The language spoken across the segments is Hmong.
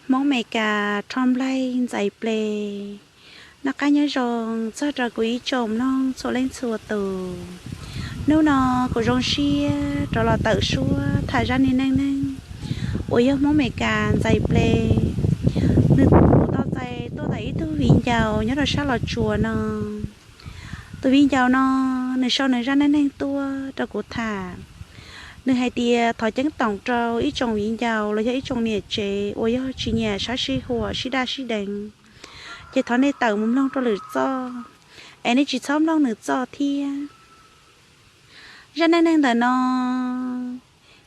Hmoob Mes Kas rho nplaig ntxais ple. Noj qab nyob zoo txog rau kuv ib tsoom mloog txhua leej txhua tus. Hnub no kuv zoo siab rov los tawm suab tham zaj neej neeg uas yog Hmoob Mes Kas ntxais ple. Nws, kuv tau txais tuaj ntawm ib tug viv ncaus nyob rau sab Los Tsuas no. Tus viv ncaus no, nws sau nws zaj neej neeg tuaj rau kuv tham. Nws hais tias thov ceeb toom rau ib tsoom viv ncaus los yog ib tsoom niam tsev uas yog tsis nyiam sab sib huam sib daj sib deev, ces thov nej tawm mus mloog rau lwm txoj, es nej tsis txhob mloog nws txoj thiab. Zaj neej neeg ntawm no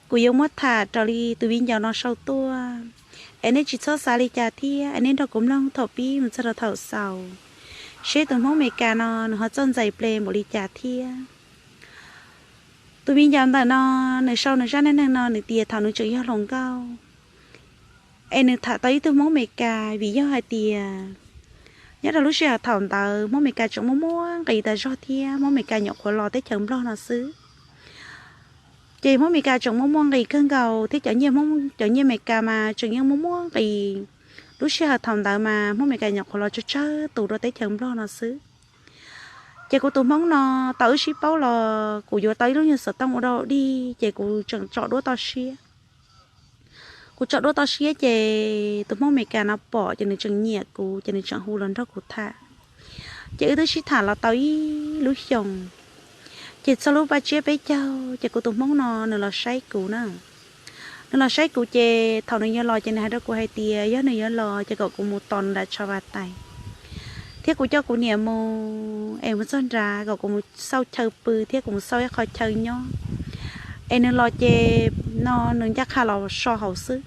kuv yuav muab tham raws li tus viv ncaus no sau tuaj, es nej tsis txhob xav li cas thiab, es nej nrog kuv mloog thaum pib mus txog rau thaum xaus, seb tus Hmoob Mes Kas no nws ho txawj ntxais ple npaum li cas thiab. Tus viv ncaus ntawm no, nws sau nws zaj neej neeg no nws tias thaum nws tseem yog hluas nkauj, es nws tham tau ib tug Hmoob Mes Kas vim yog hais tias nyob rau lub sij hawm thaum ntawd Hmoob Mes Kas tseem muaj muaj nqis tas zog thiab Hmoob Mes Kas nyuam qhuav los teb chaws Nplog no xwb. Ces Hmoob Mes Kas tseem muaj muaj nqis kawg nkaus thiab cov nyiaj Hmoob, cov nyiaj Mes Kas mas tseem yeej muaj muaj nqis. Lub sij hawm thaum ntawd mas Hmoob Mes Kas nyuam qhuav los tsawg tsawg tus rau teb chaws Nplog no xwb. Ces kuv tus Hmoob no, tau wb sib paub los kuv yuav tau ib lub nyuag xov tooj ua dau dig, ces kuv tseem tsom duab toj siab. Kuv tsom duab toj siab ces tus Hmoob Mes Kas no pom ces nws tseem nyiam kuv ces nws tseem hu los nrog kuv tham. Ces wb twb sib tham los tau ib lub xyoos. Ces txog lub paj tsiab peb caug ces kuv tus Hmoob no nws los saib kuv na. Nws los saib kuv ces thaum nws yuav los ces nws hais rau kuv hais tias yog nws yuav los ces kom kuv mus tos nws nram tshav Vaj Tais, thiab kuv coj kuv niam mus, es mus txog nrad kom kuv mus xauj chaw pw thiab kuv mus xauj ib qho chaw nyob, es nws los ces no nws ncaj qha los so hauv xwb.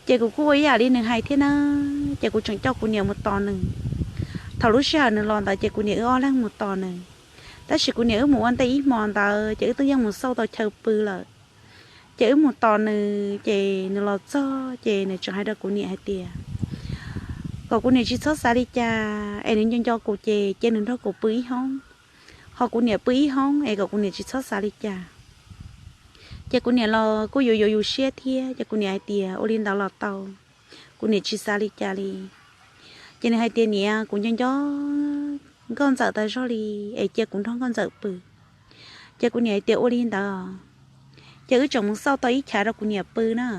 Ces kuv kuj ua ib yam li nws hais thiab na, ces kuv tseem coj kuv niam mus tos nws. Thaum lub sij hawm nws los ntawd ces kuv niam wb ob leeg mus tos nws. Tab sis kuv niam wb mus ua ntej ib hmo ntawd ces wb twb yeej mus xauj tau chaw pw lawm. Ces wb mus tos nws ces nws los txog ces nws tseem hais rau kuv niam hais tias kom kuv niam tsis txhob xav li cas, es nws nco nco kuv ces cia nws nrog kuv pw ib hoob, ho kuv niam pw ib hoob es kom kuv niam tsis txhob xav li cas. Ces kuv niam los kuj yuav yuav yus siab thiab, ces kuv niam hais tias ua li ntawd los tau. Kuv niam tsis xav li cas li. Ces nws hais tias niam, kuv nco nco nkauj ntxawm tas zog li, es cia kuv nrog nkauj ntxawm pw. Ces kuv niam hais tias ua li ntawd. Ces wb tseem mus xauj tau ib chav rau kuv niam pw na.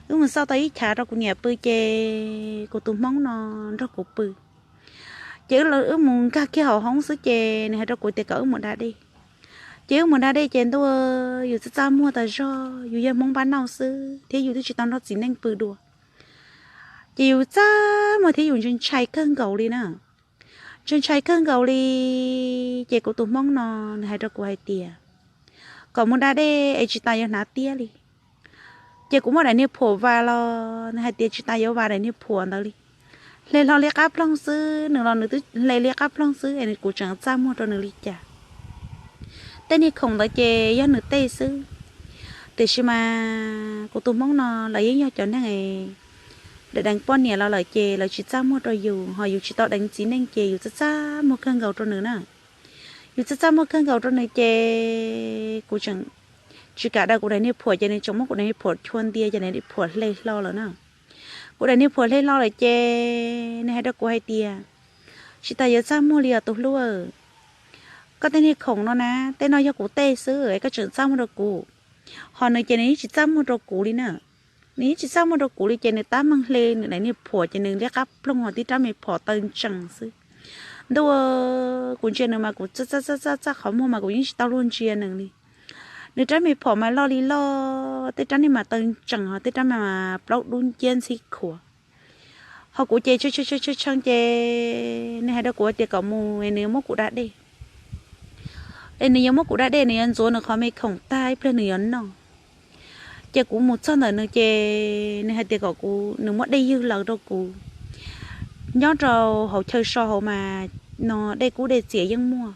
Wb mus xauj tau ib chav rau kuv niam pw ces kuv tus Hmoob no nrog kuv pw. Ces wb, wb mus nkag kiag hauv hoob xwb ces nws hais rau kuv tias kom wb mus da dej. Ces wb mus da dej ces ntuj, yus txaj txaj muag tas zog, yus yog Hmoob npab nauj xwb thiab yus twb tsis tau nrog txiv neej pw dua. Ces yus txaj muag thiab yus ntshai ntshai kawg nkaus li na. Ntshai ntshai kawg nkaus li. Ces kuv tus Hmoob no nws hais rau kuv hais tias kom mus da dej es tsis tas yuav hnav tiab li. Ces kuv muab daim niag phuam vas los nws hais tias tsis tas yuav vas daim niag phuam ntawd li. Hle hlo liab qab ploog xwb, nws los nws twb hle liab qab ploog xwb es kuv tseem txaj muag rau nws li cas. Tej niag khoom ntawd ces yog nws tej xwb. Tiam sis mas kuv tus Hmoob no lawv yeej yog cov neeg es deev poj niam los lawm ces lawv tsis txaj muag rau yus, ho yus tsis tau deev txiv neej ces yus txaj txaj muag kawg nkaus rau nws na. Yus txaj txaj muag kawg nkaus rau nws ces kuv tseem tsis kam daws kuv daim niag phuam ces nws tseem muab kuv daim niag phuam chua ntia ces daim niag phuam hle hlo lawm na. Kuv daim niag phuam hle hlo lawm ces nws hais rau kuv hais tias tsis tas yuav txaj muag li os tus hlub. Koj tej niag khoom no na, tej no yog kuv tej xwb es koj tseem txaj muag rau kuv. Ho nws ces nws yeej tsis txaj muag rau kuv li na. Nws yeej tsis txaj muag rau kuv li ces nws tab meeg hle nws daim niag phuam ces nws liab qab ploog ho tib rab me phom taw ntsees xwb. Ntuj, kuv ntsia nws mas kuv txaj txaj txaj txaj qhov muag mas kuv yeej tsis tau luag ntsia nws li. Nws rab me phom mas loj li loj, tej rab niag mas taw ntsees ho tej rab me mas plaub dub nciab ntxhib khuav. Ho kuv ces tshee tshee ces nws hais rau kuv tias kom mus es nws yuav muab kuv da dej. Es nws yuav muab kuv da dej, nws yuav ntxuav nws qhov me khoom tag ib pliag nws yuav noj. Ces kuv mus txog ntawm nws ces nws hais tias kom kuv, nws muab dej ywg laws rau kuv. Nyob rau hauv chaw so hauv mas no dej kub dej txias yeej muaj,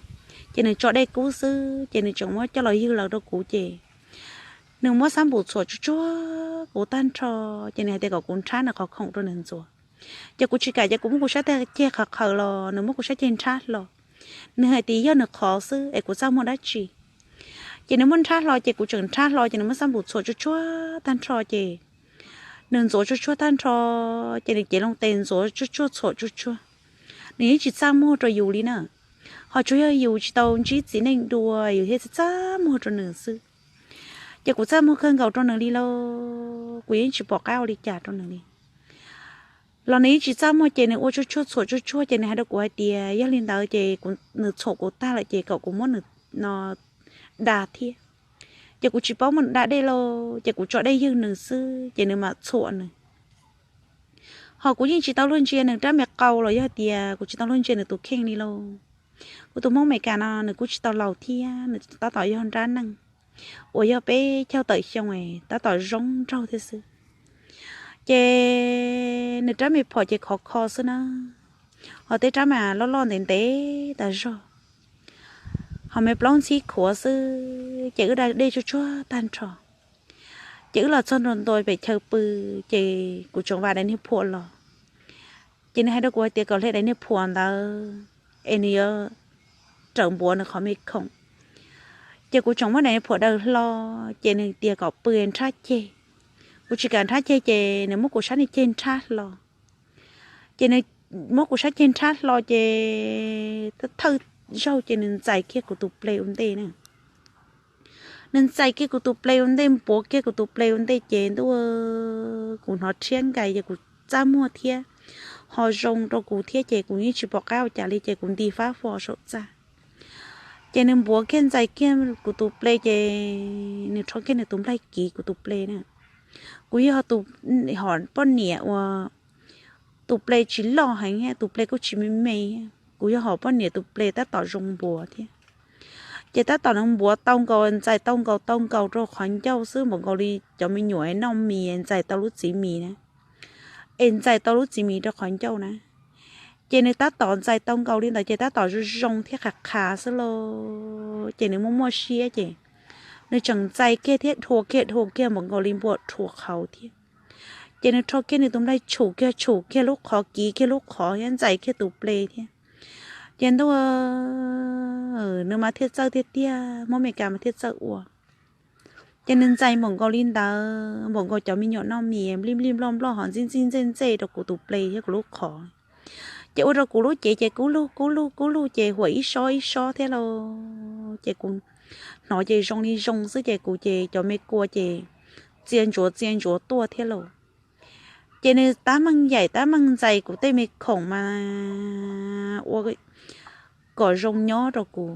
ces nws tso dej kub xwb ces nws tseem muab coj los ywg laws rau kuv ces nws muab xab npum txhuam tsuag tsuag kuv tag nrho, ces nws hais tias kom kuv nrhab nws qhov khoom rau nws ntxuav. Ces kuv tsis kam ces kuv muab kuv sab ceg qhawv qhawv los nws muab kuv sab ceg nrhab hlo. Nws hais tias yog nws qhov xwb es kuv txaj muag dab tsi. Ces nws muab nrhab hlo ces kuv tseem nrhab hlo ces nws muab xab npum txhuam tsuag tsuag tag nrho ces nws ntxuav tsuag tsuag tag nrho, ces nws cev loo tes ntxuav tsuag tsuag txhuam tsuag tsuag. Nws yeej tsis txaj muag rau yus li na. Ho tsuas yog yus tsis tau ntsib txiv neej dua yus thiaj txaj muag rau nws xwb. Ces kuv txaj muag kawg nkaus rau nws li lauj, kuv yeej tsis pom qab ua li cas rau nws li. Los nws yeej tsis txaj muag ces nws ua tsuag tsuag txhuam tsuag tsuag ces nws hais rau kuv hais tias yog li ntawd ces nws txhuam kuv tag lawm ces kom kuv muab nws da thiab. Ces kuv tsis paub muab nws da dej lauj, ces kuv tso dej ywg nws xwb ces nws mam txhuam nws. Ho kuv yeej tsis tau luag ntsia nws rab me qau los yog tias kuv tsis tau luag ntsia nws tus kheej li lauj. Kuv tus Hmoob Amelikas no nws kuj tsis tau laus thiab, nws tab tom yog nrab neej uas yog peb caug tawm xyoo tab tom zoo nraug thiab xwb. Ces nws rab me phom ces khov kho xwb na, ho tej rab mas loj loj ntev ntev tas zog, ho me plaub ntxhib khuav xwb ces wb da dej tsuag tsuag tag nrho. Ces wb los txog ntua pem chaw pw, ces kuv tseem vam daim niag phuam los. Ces nws hais rau kuv hais tias kom hle daim niag phuam ntawd es nws yuav raws npuav nws qhov me khoom. Ces kuv tseem muab daim niag phuam daws hlo, ces nws tias kom pw nrhab ceg. Kuv tsis kam nrhab ceg ces nws muab kuv sab niag ceg nrhab hlo. Ces nws muab kuv sab ceg nrhab hlo ces thawj zaug ces nws ntxais kiag kuv tus ple ua ntej na. Nws ntxais kiag kuv tus ple ua ntej, npuav kiag kuv tus ple ua ntej ces ntuj, kuv hnov rhiab nkais ces kuv txaj muag thiab, ho zoo rau kuv thiab ces kuv yeej tsis pom qab ua cas li ces kuv nti fab fo saum txaj. Ces nws npuav kiag ntxais kiag kuv tus ple ces nws rho kiag nws tus nplaig kiv kuv tus ple na. Kuv yog tus, hom poj niam uas tus ple tsis loj heev, tus ple kuj tsis me me, kuv yog hom poj niam tus ple tab tom zoo npuav thiab. Ces tab tom nws npuav tau nkaus, ntxais tau nkaus tau nkaus rau qhov ncauj xwb npaum nkaus li cov me nyuam noj mis ntxais tau lub txiv mis na, es ntxais tau lub txiv mis rau qhov ncauj na. Ces nws tab tom ntxais tau nkaus li ntawd ces tab tom zoo zoo thiab qhav qhav xwb lauj. Ces nws muaj muaj siab ces nws tseem ntxais kiag thiab dhua kiag dhua kiag npaum nkaus li npua rhuav qhauv thiab. Ces nws rho kiag nws tus nplaig tshum kiag tshum kiag lub qhov, kiv kiag lub qhov thiab ntxais kiag tus ple thiab. Ces ntuj, nws mas thiaj txawj tiag tiag, Hmoob Amelikas mas thiaj txawj ua. Ces nws ntxais npaum nkaus li ntawd, npaum nkaus cov me nyuam noj mis nplij nplij nploj nploj ho ntxij ntxij ntxej ntxej rau kuv tus ple thiab kuv lub qhov. Ces ua rau kuv lub cev ces kub lug kub lug kub lug ces huam ib sob ib sob thiab lauj. Ces kuv hnov ces zoo li zoo xwb ces kuv ces cov me kua ces txia ntsuav txia ntsuav tuaj thiab lauj. Ces nws tab meeg yaim tab meeg ntxais kuv tej me khoom mas ua kom zoo nyob rau kuv.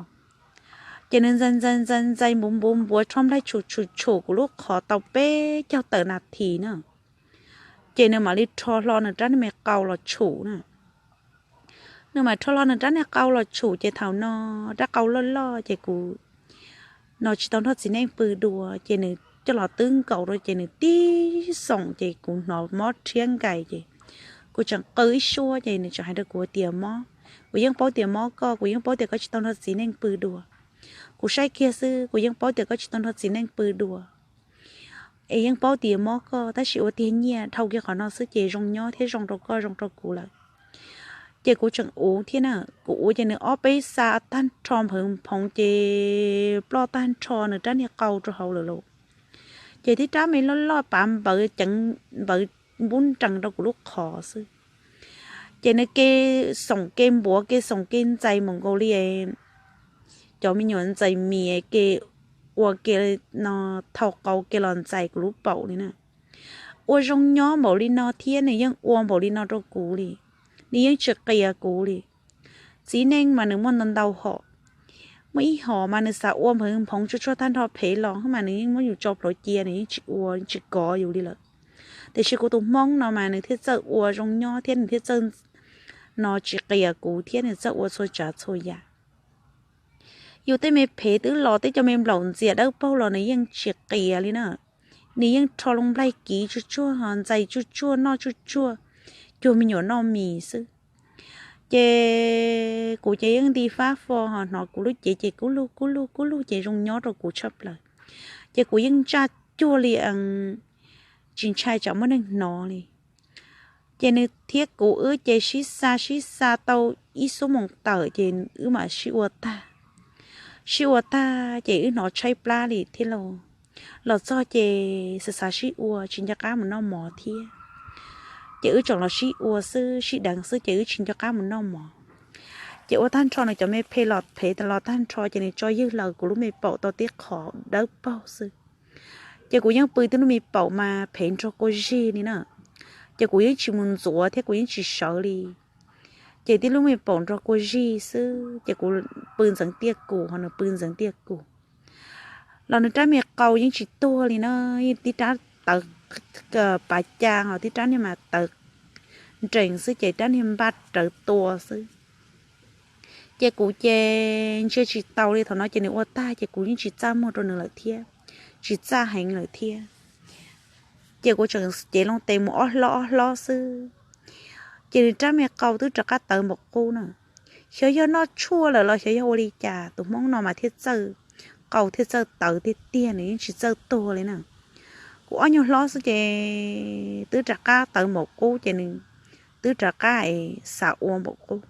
Ces nws ntxais ntxais ntxais ntxais npuav npuav npuav rho nplaig tshum tshum tshum kuv lub qhov tau peb caug tawm nas this na. Ces nws mam li rho hlo nws rab niag me qau los tshum na. Nws mam rho hlo nws rab niag qau los tshum ces thaum no rab qau loj loj ces kuv no tsis tau nrog txiv neej pw dua ces nws coj los twb nkaus rau ces nws tib xoom ces kuv hnov mob rhiab nkais ces kuv tseem qw ib suab ces nws tseem hais rau kuv tias mob, kuv yeej paub tias mob koj, kuv yeej paub tias koj tsis tau nrog txiv neej pw dua. Kuv saib kiag xwb kuv yeej paub tias koj tsis tau nrog txiv neej pw dua. Es yeej paub tias mob koj tab sis ua tiag nyiaj dhau kiag qhov no xwb ces zoo nyob thiab zoo rau koj zoo rau kuv lawm. Ces kuv tseem uv thiab na, kuv uv ces nws ob peb xa tag nrho nphawv phoov ces ploj tag nrho nws rab niag qau rau hauv lawm lauj. Ces tib rab me loj loj pav npawv ceev npawv npub nrees rau kuv lub qhov xwb. Ces nws ke xoom ke npuav ke xoom ke ntxais npaum nkaus li cov me nyuam ntxais mis ke ua ke no thau qau ke los ntxais kuv lub paum li na. Ua zoo nyob npaum li no thiab nws yeej ua npaum li no rau kuv li, nws yeej tsis qias kuv li. Txiv neej mas nws muaj ntau ntau hom, muaj ib hom mas nws xav ua nphawv phoov tsuag tsuag tag nrho phev los mas nws yeej muab yus tso plhuav cia, nws yeej tsis ua tsis kov yus li lawm. Tiam sis kuv tus Hmoob no mas nws thiaj txawj ua zoo nyob thiab nws thiaj txawj no tsis qias kuv thiab nws txawj ua txhua tsav txhua yam. Yus tej me phev twb los, tej cov me nplaum ntxias dawb paug los nws yeej tsis qias li na. Nws yeej rho loo nplaig kiv tsuag tsuag ho ntxais tsuag tsuag noj tsuag tsuag, cuag me nyuam noj mis xwb. Ces kuv ces yeej nti fab fo ho hnov kuv lub cev ces kub lug kub lug kub lug ces zoo nyob rau kuv tshaj plaws. Ces kuv yeej ntsaj cuag li tsis ntshai tsam muaj neeg hnov li. Ces nws thiab kuv wb ces sib xa sib xa tau ib xuab moos tawm ces wb mam sib ua tag. Sib ua tag ces wb hnov tshaib plab li thiab lauj. Los txog ces xav xav sib ua tsis nco qab mus noj mov thiab. Ces wb tseem los sib ua xwb, sib deev xwb ces wb tsis nco qab mus noj mov. Ces ua tag nrho nws cov me phem los phem los tag nrho ces nws tso ywg laws kuv lub me paum tau tib qho dawb paug xwb. Ces kuv yeej pw tib lub me paum mas phem nrog kua zig li na. Ces kuv yeej tsis mus ntxuav thiab kuv yeej tsis sawv li. Ces tib lub me paum nrog kua zig xwb ces kuv pw ntxeev tiaj kum ho nws pw ntxeev tiaj kum. Los nws rab me qau yeej tsis tuag li na, tib rab tawv pav ca ho tib rab niag mas tawv nrees xwb ces rab niag npaj rawv tua xwb. Ces kuv ces ntsia tsis taus li, thaum no ces nws ua tag ces kuv yeej tsis txaj muag rau nws lawm thiab, tsis txaj heev lawm thiab. Ces kuv tseem cev loo tes mus ob hlob ob hlob xwb. Ces nws rab me qau twb rov qab tawv npaum qub na. Xyov yog noj tshuaj lawm los xyov yog ua li cas tus hmoob no mas thiaj txawj qau thiaj txawj tawv tiag tiag, nws yeej tsis txawj tuag li na. Kuv ob nyuag hlob xwb ces twb rov qab tawv npaum qub ces nws twb rov qab xav ua npaum qub.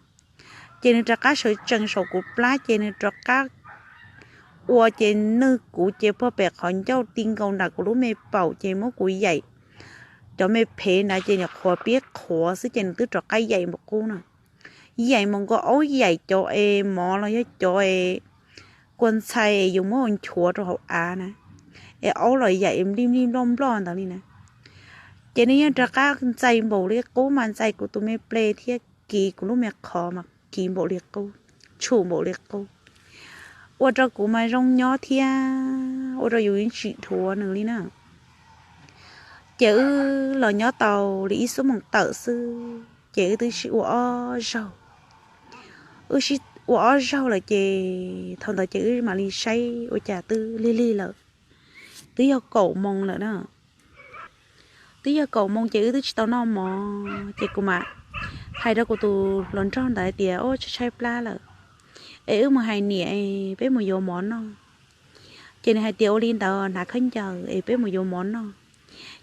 Ces nws rov qab sawv tsees saum kuv plab ces nws rov qab ua ces nwj kuv ces puag pem qhov ncauj ti nkaus nram kuv lub me paum ces muab kuv yaim. Cov me phem ntawd ces nws qhuav piab qhuav xwb ces nws twb rov qab yaim npaum qub na. Yaim mus nkaus aub yaim cov es mov los yog cov es kua ntxhai es yus muab nchuav rau hauv av na, es aub los yaim nplij nplij nploj nploj ntawd li na. Ces nws yeej rov qab ntxais npaum li qub mas ntxais kuv tus me ple thiab kiv kuv lub me qhov mas kiv npaum li qub, tshum npaum li qub. Ua rau kuv mas zoo nyob thiab ua rau yus yeej tsis dhuav nws li na. Ces wb los nyob tau li ib xuab moos tawm xwb ces wb twb sib ua ob zaug. Wb sib ua ob zaug lawm ces thaum ntawd ces wb mam li saib ua cas twb lig lig lawm, twb yog kaum moos lawm na. Twb yog kaum moos ces wb twb tsis tau noj mov ces kuv mam hais rau kuv tus hluas nraug ntawd hais tias, Ub, tshaib tshaib plab lawm es wb mus hais niam, peb mus yuav mov noj. Ces nws hais tias, Ua li ntawd hnav khaub ncaws es peb mus yuav mov noj.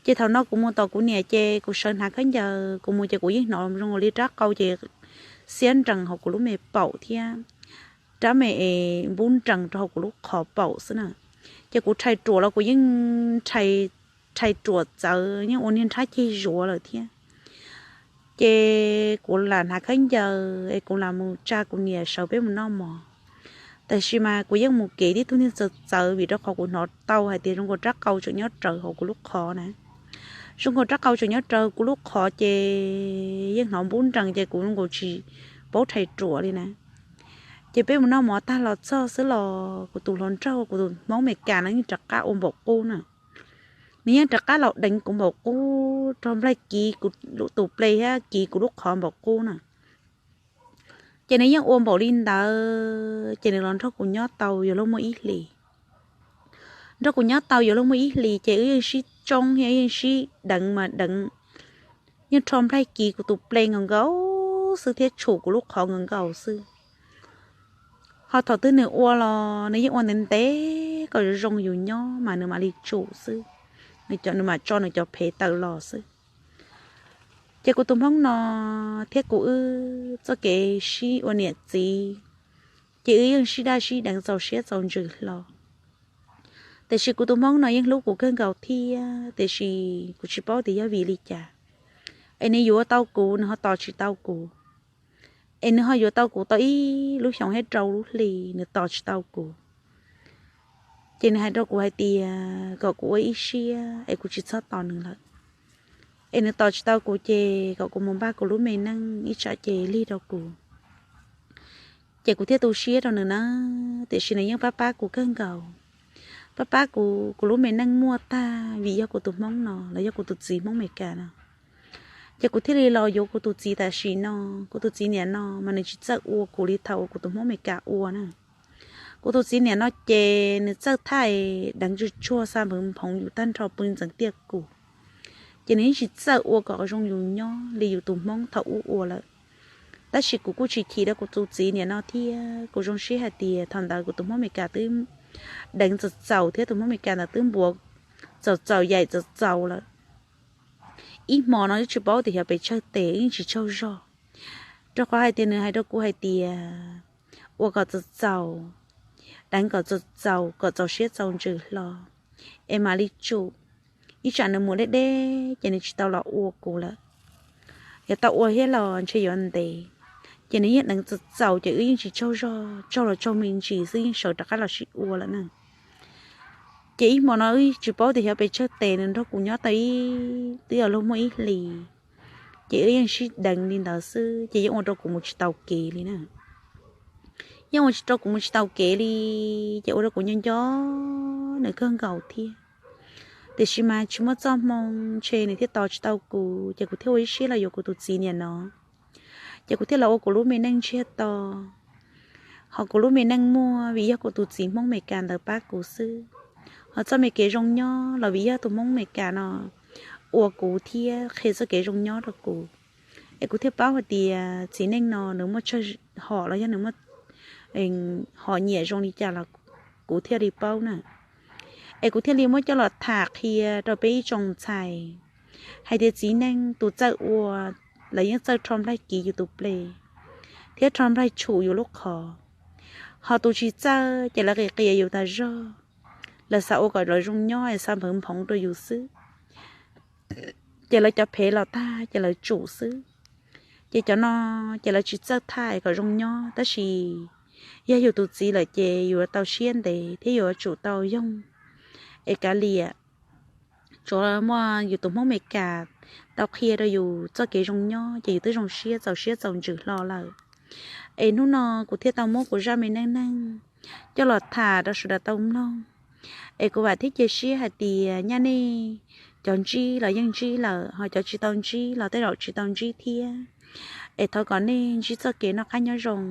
Ces thaum no kuv mus tom kuv niam ces kuv sawv hnav khaub ncaws, kuv mus ces kuv yeej hnov zoo li rab qau ces xiab nrees hauv kuv lub me paum thiab rab me es npub nrees rau hauv kuv lub qhov paum xwb na. Ces kuv rhais ruam los kuv yeej rhais ruam txawv, yeej ua niag nrhab ceg zuav lawm thiab. Ces kuv lam hnav khaub ncaws es kuv lam mus tsa kuv niam sawv peb mus noj mov. Tab sis mas kuv yeej mus kev tib tug niag txawv txawv vim rau qhov kuv hnov tau hais tias zoo nkaus rab qau tseem nyob rawv hauv kuv lub qhov na. Zoo nkaus rab qau tseem nyob rawv kuv lub qhov ces yeej hnov npub nrees ces kuv zoo nkaus tsis paub rhais ruam li na. Ces peb mus noj mov tag los txog xwb los kuv tus hluas nraug, kuv tus Hmoob Amelikas no yeej rov qab ua npaum qub na. Nws yeej rov qab los deev kuv npaum qub, rho nplaig kiv kuv tus ple thiab kiv kuv lub qhov npaum qub na. Ces nws yeej ua npaum li ntawd ces nws los nrog kuv nyob tau yuav luag muaj ib hlis. Nrog kuv nyob tau yuav luag muaj ib hlis ces wb yeej sib tsoob thiab yeej sib deev mas deev, yeej rho nplaig kiv kuv tus ple nkaus nkaus xwb thiab tshum kuv lub qhov nkaus nkaus xwb. Ho thaum twg nws ua los nws yeej ua ntev ntev kom zoo zoo yus nyob mas nws mam li tsum xwb, nws mam tso nws cov phev tawm los xwb. Ces kuv tus Hmoob no thiab kuv wb txoj kev sib ua niam txiv, ces wb yeej sib daj sib deev txaus siab txaus ntsws hlo. Tiam sis kuv tus Hmoob no yeej hlub kuv kawg nkaus thiab, tiam sis kuv tsis paub tias yog vim li cas es nws yuav tau kuv nws ho tos tsis tau kuv, es nws ho yuav tau kuv tau ib lub xyoo thiab rau lub hli nws tos tsis tau kuv. Ces nws hais rau kuv hais tias kom kuv ua ib siab es kuv tsis txhob tos nws lawm, es nws tos tsis tau kuv ces kom kuv mus npaj kuv lub me neej ib tsam ces lig rau kuv. Ces kuv thiaj tu siab rau nws na, tiam sis nws yeej pab pab kuv kawg nkaus, pab pab kuv, kuv lub me neej muaj tag vim yog kuv tus Hmoob no los yog kuv tus txiv Hmoob Amelikas no. Ces kuv thiaj li los yuav kuv tus txiv tam sim no. Kuv tus txiv niam no mas nws tsis txawj ua kuv li thaum kuv tus Hmoob Amelikas ua na. Kuv tus txiv niam no ces nws txawj thaij deev tsuj tsuag xa npwv nphoov yus tag nrho pw ntxeev tiaj kum. Ces nws yeej tsis txawj ua kom zoo yus nyob li yus tus Hmoob thaum ub ua lawm. Tab sis kuv kuj tsis chim rau kuv tus txiv niam no thiab, kuv zoo siab hais tias thaum ntawd kuv tus Hmoob Amelikas twb deev txaus txaus thiab tus Hmoob Amelikas ntawd twb npuav txaus txaus yaim txaus txaus lawm. Ib hmo no twb tsis paub tias xyov pes tsawg tes yeej tsis tsaug zog, rau qhov hais tias nws hais rau kuv hais tias ua kom txaus txaus, deev kom txaus txaus kom txaus siab txaus ntsws hlo. es mam li tsum. Ib tsam nws mus deb deb ces nws tsis tau los ua kuv lawm. Yog tau ua thiab los ntshe yuav ntev, ces nws yeej deev txaus txaus ces wb yeej tsis tsaug zog, tsaug los tsaug me ntsis xwb yeej sawv rov qab los sib ua lawm na. Ces ib hmo no wb tsis paub tias xyov pes tsawg tes nws nrog kuv nyob tau ib twb yuav luag muaj ib hlis, ces wb yeej sib deev li ntawd xwb ces yeej ua rau kuv mus tsis tau kev li na. Yeej ua tsis rau kuv mus tsis tau kev li, ces ua rau kuv nco nco nws kawg nkaus thiab. Tiam sis mas tsis muaj txoj hmoo ntshe nws thiaj tos tsis tau kuv, ces kuv thiaj ua ib siab los yuav kuv tus txiv niam no. Ces kuv thiaj los ua kuv lub me neej ntsiag to. Ho kuv lub me neej muaj vim yog kuv tus txiv Hmoob Meskas ntawd pab kuv xwb. Ho txoj me kev zoo nyob los vim yog tus Hmoob Meskas no ua kuv thiab qhia txoj kev zoo nyob rau kuv. Es kuv thiaj paub hais tias txiv neej no nws muaj tsawg hom los yog nws muaj hom nyiam zoo li cas los kuv thiaj li paub na. Es kuv thiaj li muab coj los tham qhia rau peb ib tsoom ntxhais hais tias txiv neej tus txawj ua, lawv yeej txawj rho nplaig kiv yus tus ples thiab rho nplaig tshum yus lub qhov. Ho tus tsis txawj ces lawv qias qias yus tas zog, lawv xav ua kom lawv zoo nyob es xav nphawv nphoov rau yus xwb. Ces lawv cov phem los tag ces lawv tsum xwb. Ces cov no ces lawv tsis txawj thaij kom zoo nyob, tab sis yog yus tus txiv lawm ces yuav tau siab ntev thiab yuav tsum tau yoog. Es kav liam, tsuav muaj yus tus Hmoob Meskas tau qhia rau yus txoj kev zoo nyob ces yus twb zoo siab txaus siab txaus ntsws hlo lawm. Es hnub no kuv thiaj tau muab kuv zaj me neej neeg coj los tham rau sawv daws tau mloog. Es kuv vam thiab cia siab hais tias nyaj nej cov ntsib los yeej ntsib lawm, ho cov tsis tau ntsib los tej zaum tsis tau ntsib thiab. Es thov kom nej ntsib txoj kev noj qab nyob zoo,